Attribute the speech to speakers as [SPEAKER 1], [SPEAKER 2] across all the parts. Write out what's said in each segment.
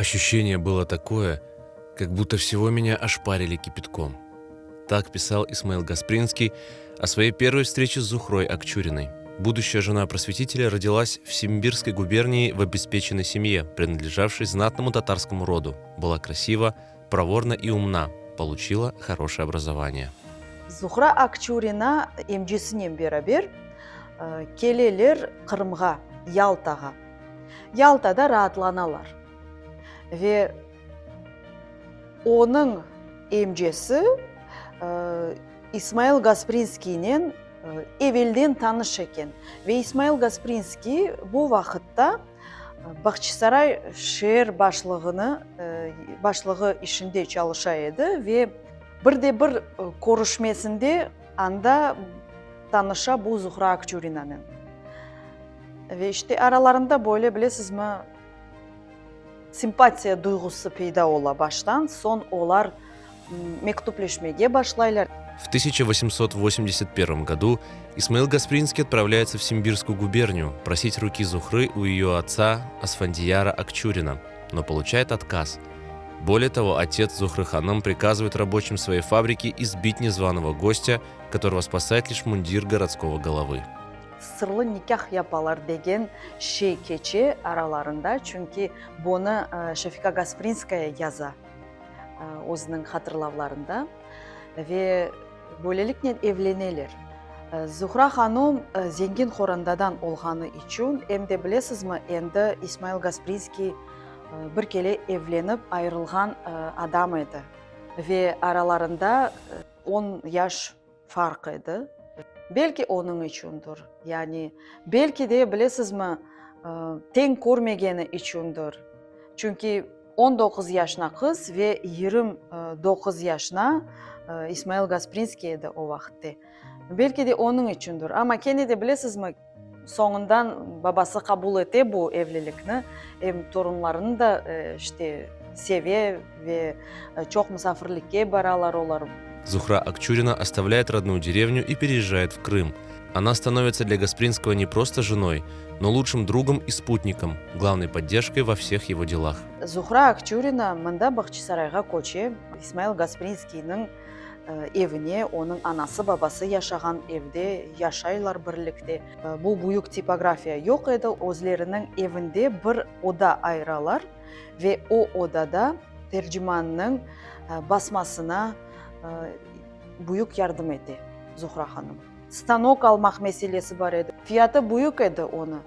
[SPEAKER 1] Ощущение было такое, как будто всего меня ошпарили кипятком. Так писал Исмаил Гаспринский о своей первой встрече с Зухрой Акчуриной. Будущая жена просветителя родилась в Симбирской губернии в обеспеченной семье, принадлежавшей знатному татарскому роду. Была красива, проворна и умна, получила хорошее образование.
[SPEAKER 2] Zuhra Akçurina emcesinen beraber keleler Qırımğa, Yaltağa. Yaltada raatlanalar ve onıñ emcesi İsmail Gasprinskiynen evelden tanış eken ve İsmail Gasprinskiy bu vaqıtta Bağçasaray şeer başlığını, başlığı işinde çalışa edi ve bir de bir körüşmesinde anda tanışa bu Zuhra Akçurinanen. Ve işte aralarında böyle, bilesizmi, simpatiya duyğusı peyda ola baştan, soñ olar mektüpleşmege başlaylar.
[SPEAKER 1] В 1881 году Исмаил Гаспринский отправляется в Симбирскую губернию просить руки Зухры у ее отца Асфандияра Акчурина, но получает отказ. Более того, отец Зухры Ханым приказывает рабочим своей фабрики избить незваного гостя, которого спасает лишь мундир городского головы.
[SPEAKER 2] Sırlı nikâh yapalar degen şey keçe aralarında, çünki bunı Şefika Gasprinskaya yaza özüniñ hatırlavlarında ve böyleliknen evleneler. Zuhra hanum zengin qorantadan olğanı içün, em de bilesizmi, endi İsmail Gasprinskiy bir kere evlenip ayırılğan adam edi ve aralarında on yaş farq edi. Belki onıñ içündir, yani belki de, bilesizmi, teñ körmegeni içündir. Çünki 19 yaşına qız ve 29 yaşına İsmail Gasprinskiy edi o vaqıtte. Belki de onıñ içündir. Amma kene de, bilesizmi, soñundan babası qabul ete bu evlilikni, em torunlarını da işte seve ve çoq musafirlikke baralar olar.
[SPEAKER 1] Zuhra Akçurina оставляет родную деревню и переезжает в Крым. Она становится для Гаспринского не просто женой, но лучшим другом и спутником, главной поддержкой во всех его делах.
[SPEAKER 2] Zuhra Akçurina mında Bağçasarayğa köçe, İsmail Gasprinskiyniñ evine, onıñ anası-babası yaşağan evde yaşaylar birlikte. Bu büyük tipografiya yoq edi, özleriniñ evinde bir oda ayıralar ve o odada Tercimannıñ basmasına büyük yardım ete Zuhra hanım. Stanok almaq meselesi bar edi. Fiyatı büyük edi onı.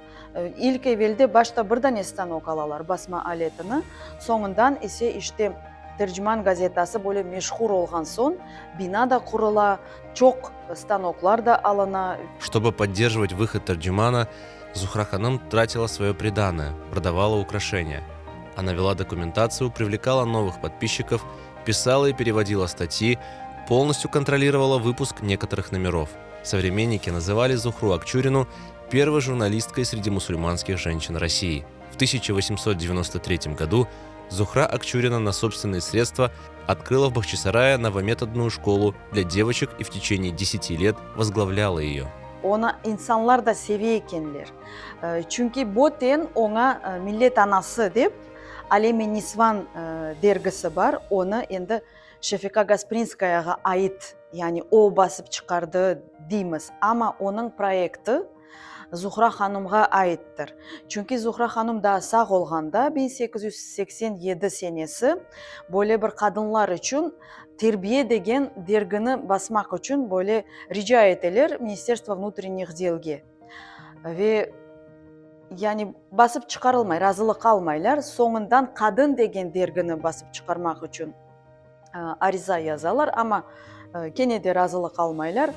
[SPEAKER 2] İlk evelde başta bir dane stanok alalar, basma aletini, soñundan ise işte Terciman gazetası böyle meşhur olğan soñ, bina da qurula, çoq stanoklar da alına.
[SPEAKER 1] Чтобы поддерживать выход Tercümana, Zuhra hanım тратила свое приданое, продавала украшения. Она вела документацию, привлекала новых подписчиков, писала и переводила статьи, полностью контролировала выпуск некоторых номеров. Современники называли Зухру Акчурину первой журналисткой среди мусульманских женщин России. В 1893 году Зухра Акчурина на собственные средства открыла в Бахчисарае новометодную школу для девочек и в течение 10 лет возглавляла ее.
[SPEAKER 2] Onı insanlar da seve ekenler. Çünki böten oña Millet anası dep Alem-i nisvan dergisi bar, onı endi Şefika Gasprinskayağa ait, yani o basıp çıqardı deymiz, amma onıñ proyekti Zuhra hanımğa aittir. Çünki Zuhra hanım daa sağ olğanda, 1887 senesi, böyle bir qadınlar içün Terbiye degen dergini basmaq içün böyle rica eteler Ministerstvo vnutrennih delge. Ve yani basıp çıqarılmay, razılıq almaylar. Soñundan Qadın degen dergini basıp çıqarmaq içün ariza yazalar, amma kene de razılıq almaylar.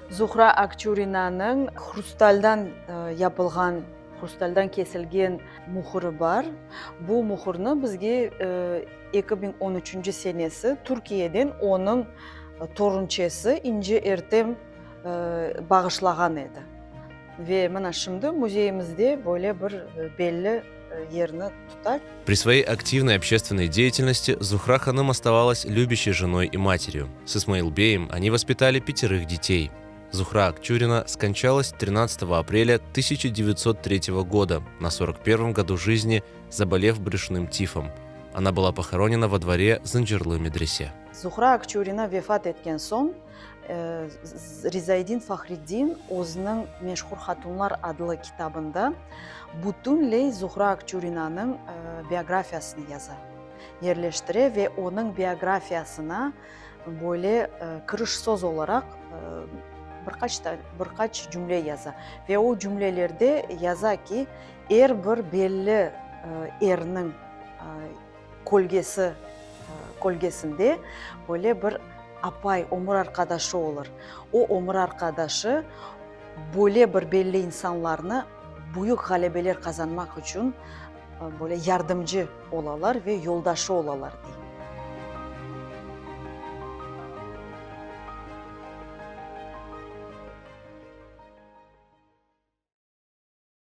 [SPEAKER 2] Zuhra Akçurinanıñ hrustaldan yapılğan, hrustaldan kesilgen mühüri bar. Bu mühürni bizge 2013 senesi Türkiyeden onıñ torunçesi İnci Ertem bağışlağan edi. Ve mına şimdi müzeyimizde böyle bir belli yerni tuta.
[SPEAKER 1] При своей активной общественной деятельности Зухра Ханым оставалась любящей женой и матерью. С Исмаил-беем они воспитали пятерых детей. Зухра Акчурина скончалась 13 апреля 1903 года на 41 году жизни, заболев брюшным тифом. Она была похоронена во дворе Зынjırlı medrese.
[SPEAKER 2] Zuhra Akçurina vefat etken soñ, Rizaidin Fahriddin özüniñ Meşhur hatunlar adlı kitabında bütünley Zuhra Akçurinanıñ biografiyasını yaza, yerleştire ve onıñ biografiyasına böyle kiriş söz olaraq bir qaç bir qaç cümle yaza. Ve o cümlelerde yaza ki, er bir belli erniñ kölgesi, kölgesinde böyle bir apay, ömür arqadaşı olur. O ömür arqadaşı böyle bir belli insanlarnı büyük ğalebeler qazanmaq içün böyle yardımcı olalar ve yoldaşı olalar, dey.